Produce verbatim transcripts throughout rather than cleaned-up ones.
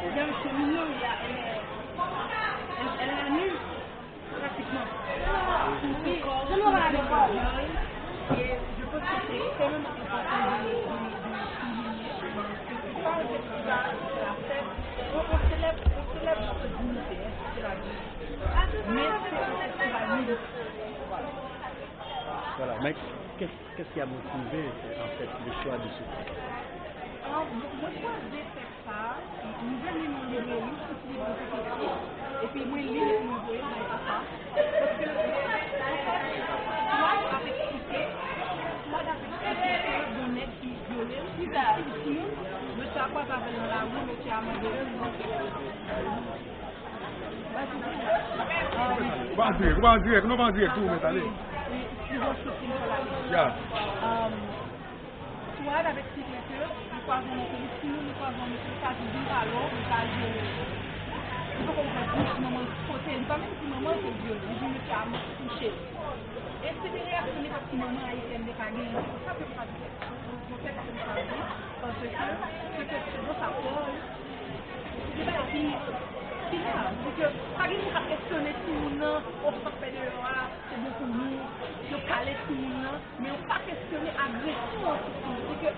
Dans ce milieu, il y a, elle est, elle, elle est à nu, pratiquement. Tout son corps, tout son viol. Et je pense que c'est extrêmement important de, de, de souligner que c'est pas un festival de la fête. On, on célèbre, on célèbre notre dignité, hein, c'est la vie. Mais c'est un festival militant. Voilà. Voilà, mais qu'est-ce, qu'est-ce qui a motivé, en fait, le choix de ce fête? Ah, mwen chwazi fèt sa, m jwenn li nan libreri, m soti libreri sou Facebook, epi mwen li l epi mwen voye l bay papa. Paske, anfèt, Swad ap eksplike, Swad ap eksplike ke gon nèg ki vyole l, ki timoun, mesye a kwaze avè l nan lari, mesye a mande l. Ou pa dirèk, ou pa dirèk, non, pa dirèk tou, men tande. Ya. Swad ap eksplike ke li kwaze yon mesye, li timoun, li kwaze yon mesye, li ka di vin pale w, li ka jere. Li poko ouvè bouch, manman l pote, li pa menm di manman l ke l vyole, li di mesye a touche l. E se te reyaksyone paske manman ayisyèn te ka genyen, se konsa ke m pa di. Mwen fè kòm sa vre, paske se kèk cheve sa pòl. Se bagay ki, ki grav. Se ke pa gen moun k ap kesyone timoun nan, o sa k fè deyò a, se bon pou nou, yo kale timoun nan, men yo pa kesyone agresyon an sou timoun. Se ke,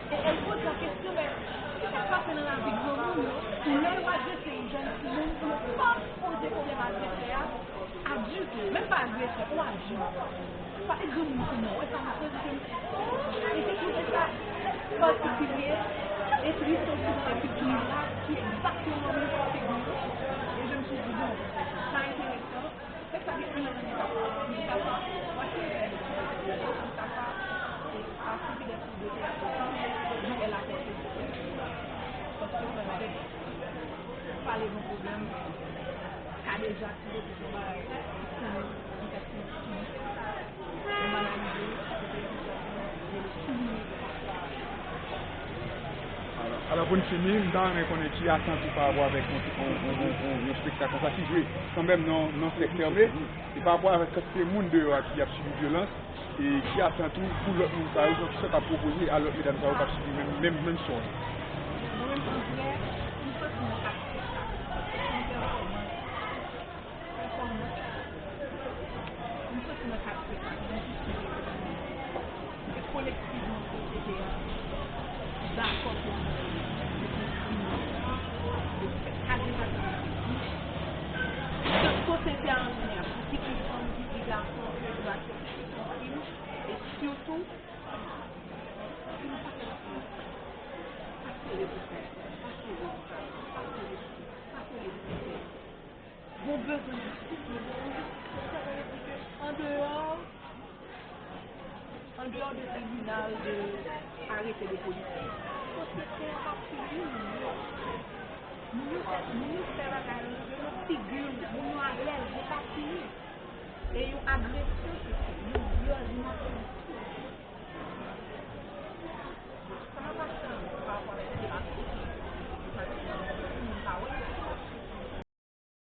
e, e l poze la kesyon, men, ki sa k pase nan lavi granmoun yo, pou lè yo agrese yon jèn timoun, pou yo pa poze pwoblèm agresè a, adilt, menm pa agresè, yon adilt. Pa e granmoun sèlman, wè sa m fè, se ke m, e se pou sa patikilye, e tris osi nan kilti la, ki egzakteman menm kategori, e je me suis dit, bon, sa enteresan, fèt sa gen anyen nan men papa, men papa, wase, papa, e pase pidèt pou dote a, nou, e la fè se, paske sa, pale gon pwoblèm, kadejak, Alò, pou n fini, m ta renmen konnen ki atant ou pa rapò avèk yon, yon, yon, yon, yon, yon espektak konsa ki jwe kanmenm nan, nan sèk fèmen, e pa rapò avèk kantite moun deyò a ki ap sibi vyolans, e ki atant ou pou lòt moun sa yo, kisa w ka pwopoze a lòt medam sa yo k ap sibi menm, menm, menm sò a? Mwen menm, antrè, m santi mwen ka fè sa, yon pèfòmans. Pèfòmans. M soti nan kat etak, nan jistis. E kolektivman, sosyete a dakò pou nou. Kajou sa ki di. Kote se a anyen, pou ki ti fanm, ki ti gason, ke nou aksepte ki se yon krim, e sitou, si nou pa fè sa, pa sere pou fè, pa sere pou fè, pa sere pou fè. Gon bezwen jistis, men gon bezwen jistis, sa vle di ke andeyò, andeyò de tribinal, de arete de polisye, sosyete a p ap fini, moun yo, moun yo fè, moun yo fè bagay yo nan figi, moun yo alèz, yo p ap fini. E yon agresyon se yon vyòl, yon agresyon.